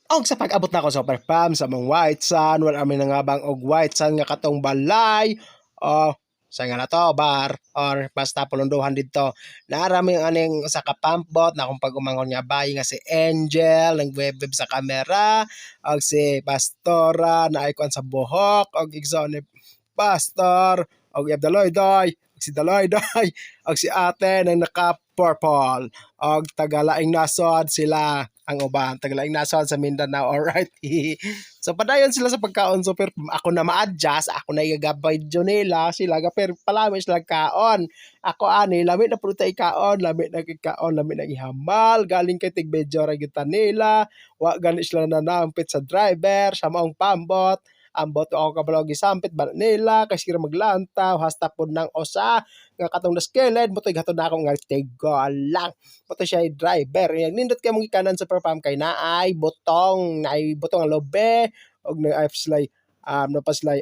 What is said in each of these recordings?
Og sa pag-abot nako, Super Fam, sa among White Sand, wala mi nangabang og White Sand nga katong balay o sa nga na to bar or basta pulunduhan didto. Naa ra mi aning usa ka pumpboat na akong pag-umangkon nga bayi nga si Angel nagweb sa kamera og si Pastora naay kuan sa buhok og igsoon ni Pastor og Daloy Doy og si Daloy Doy og si ate nang naka purple og tagalaing nasod sila ang uban, tagalaing nasod sa Mindanao, alright. So padayon sila sa pagkaon, so pero ako na ma-adjust, ako na igagabay nila sila ga, pero palami sila kaon. Ako ani lami na pud ikaon, lami na ikaon, lami na ihamal, galing kay tig medyo ra gyud ta nila. Wa gani sila nanampit sa driver sa maong pambot. Ambot ako kabalo gisampit ba nila kay sila maglantaw hasta pud nang usa nga katong naskiled mo gatod na ako nga tigo lang mo siya driver. Yang nindot kay mong ikanan, Super Fam, kay naay butong, naay butong ang lobe og naay sila na pa sila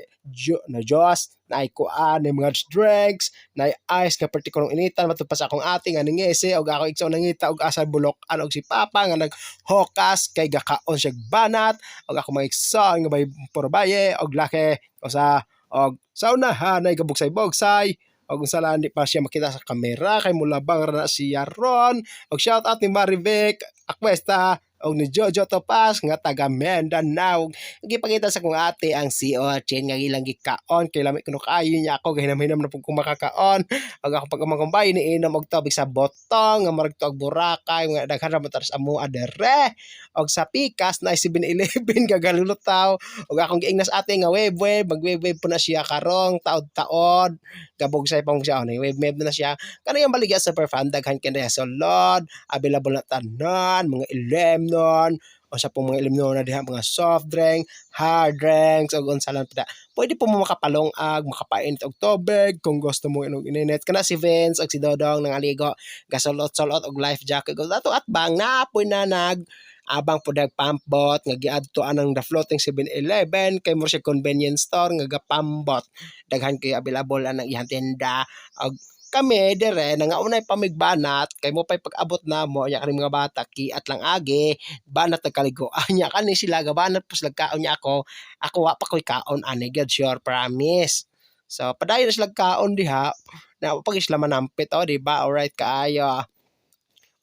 na Diyos, naay kuan, naay mga drinks, naay ice nga perti kunong initan matud pa sa akong ate nga ningisi og ako igsoon nangita og asa bulok-an og si papa nga naghokas kay gakaon siya banat og ako mga igsoon nga bay puro baye og laki usa og sa unahan ay gabugsay-bugsay og unsa lang di pa siya makita sa kamera kay mulabang ra na siya ron. Og shout out ni Marivic Aquesta og ni Jojo Topas nga taga Mindanao. Gipakita sa kong ate ang CO chain nga ilang gikaon kay lami kuno kaayo niya. Ako gahinam-hinam na pud kong makakaon og ako pag umangkong bayi niinom og tubig sa botong nga murag tuag Boracay nga daghan ra man taras amo adere. Og sa pikas na 7-Eleven gagalulutaw og akong giingnas ate nga wave wave, mag wave wave po na siya karong taod-taod, gabugsay pa mo siya, oh, wave wave na siya. Kanang baligya, Super Fam, daghan kay sa sulod, available na tanan mga ilemnon o sa pong mga ilemnon na diha, mga soft drink, hard drinks ug unsa lang pa. Pwede po mo makapalong-ag, makapainit og tubig kung gusto mo inog ininit. Kana si Vince ug si Dodong nang aligo, gasulot-sulot og life jacket. Ato atbang naapoy na nag abang po dag pumpboat nga giadto anang the floating 7-Eleven kay mo siya convenience store nga gapambot. Daghan kay available anang iyang tinda. Og kami dire nangaunay pamigbanat kay mo pay pag-abot namo nya kani mga bata kiat lang agi banat nagkaligo nya kani sila gabanat pos kaon niya. Ako ako wa pa koy kaon ani gyud, sure, promise. So padayon na sila kaon diha na pag sila manampit, oh, di ba? Alright kaayo.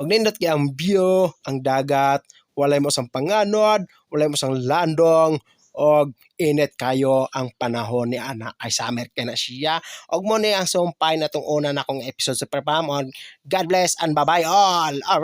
Og nindot kay ang view, ang dagat, walay mo sang panganod, walay mo sang landong og init kayo ang panahon ni ana ay summer kay na siya. Og mo ni ang sumpay na tong una na akong episode, Super Fam. On God bless and bye bye all. Alright.